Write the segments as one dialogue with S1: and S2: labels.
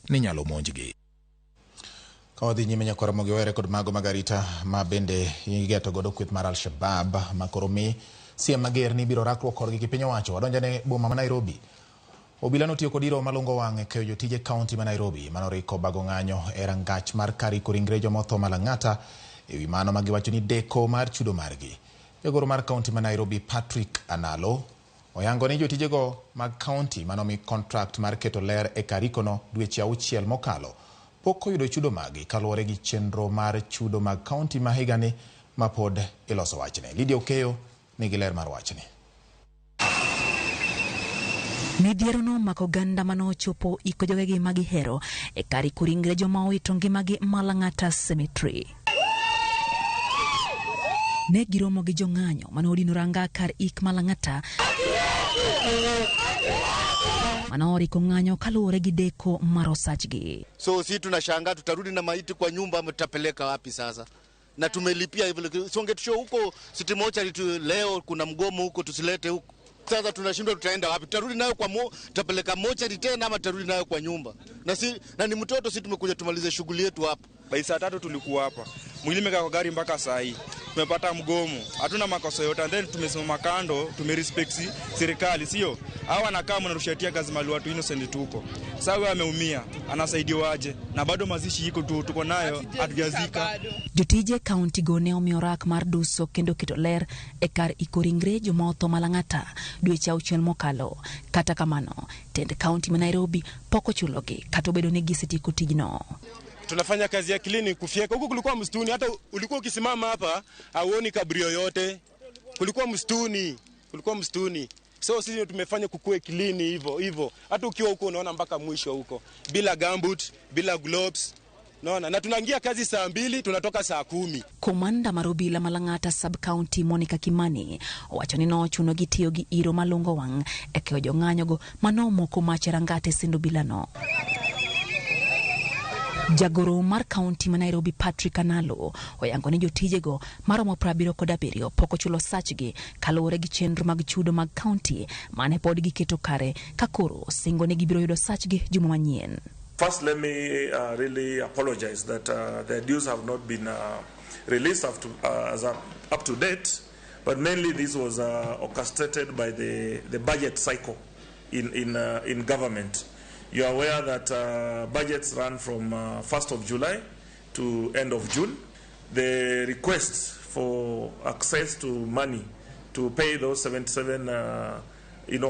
S1: ni nyalo monjgi.
S2: Ka wadhi nyime nyakwar Ramogi Owere kod mago mag arita ma bende igeto godo kweth mar Al-Shabaab ma koro mi siem mager ni ibiro rakruok kodgi gi piny owacho. Wadonjane boma ma Nairobi. Obila notiyo kod iro malungo wang' e keyo jotije kaunti ma Nairobi manoriko bago ng'anyo e rangach mar kar iko ringre jomotho ma Lang'ata e wi mano ma giwacho ni deko mar chudo margi. Jagoro mar kaunti ma Nairobi Patrick Analo oyango ni jotijego mag kaunti manomi contract mar keto ler e kar ikono dweche auchiel mokalo pok oyudo chudo maggi kaluwore gi chenro mar chudo mag kaunti ma higani ma pod iloso wachne. Lydia Okeyo nigi ler mar wachni.
S3: Midhiero nomako oganda mane ochopo iko jogegi ma gihero e kar iko ringre joma owito ngimagi ma Lang'ata Cemetery. Ne giromo gi jong'anyo mane odino ranga kar ik ma Lang'ata mane oriko ng'anyo kaluwore gi deko mar osachgi.
S4: So si tunashangaa tutarudi na maiti kwa nyumba ama tutapeleka wapi sasa? Na tumelipia hivyo, si wangetushow huko City Mortuary tu, leo kuna mgomo huko, tusilete huko. Sasa tunashindwa tutaenda wapi? Tutarudi nayo kwa tutapeleka mochari tena ama tutarudi nayo kwa nyumba? Na si, na ni mtoto, si tumekuja tumalize shughuli yetu hapa.
S5: By saa 3 tulikuwa hapa. Mwili imekaa kwa gari mpaka saa hii. Tumepata mgomo. Hatuna makosa yote. And then tumesimama kando, tumerespect serikali, sio? Hawa wanakaa wanarushatia kazi mali watu innocent tuko. Sasa huyo ameumia, anasaidiwaje? Na bado mazishi iko tu, tuko nayo, hatujazika.
S3: Jotije kaunti go ne omiyo rak mar duso kendo keto ler e kar iko ringre joma otho ma Lang'ata dweche auchiel mokalo. Kata kamano, tend kaunti ma Nairobi pok ochulogi kata obedo ni gisetieko tijno.
S6: Tunafanya kazi ya cleaning, kufyeka. Huku kulikuwa msituni, hata ulikuwa ukisimama hapa hauoni kaburi yoyote. Kulikuwa msituni, kulikuwa msituni. So sisi tumefanya kukue clean hivyo hivyo. Hata ukiwa huko unaona mpaka mwisho huko. Bila gumboot, bila gloves. Naona na tunaingia kazi saa 2, tunatoka saa 10.
S3: Komanda mar obila ma Lang'ata Sub County Monica Kimani owacho ni nochuno gi tiyo gi iro malungo wang' e keyo jong'anyogo manomoko mach e rangate send obilano. Jagoro mar kaunti ma Nairobi Patrick Analo oyango ni jotijego maromo 77 pok ochulo sachgi kaluwore gi chenro mag chudo mag kaunti mane pod giketo kare ka koro singo ni gibiro yudo sachgi juma manyien.
S7: First, let me really apologize that the dues have not been released up to date, but mainly this was orchestrated by the budget cycle in government. You are aware that budgets run from 1st of July to end of June. The request for access to money to pay those 77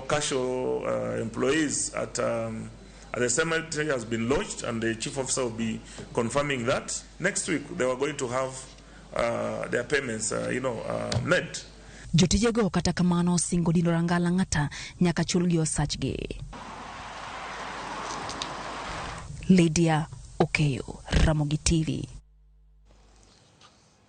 S7: casual employees at the cemetery has been lodged, and the chief officer will be confirming that. Next week they were going to have their payments made.
S3: Jotijego kata kamano singo dino ranga Lang'ata nyaka chulgi osachgi. Lydia Okeyo, Ramogi TV.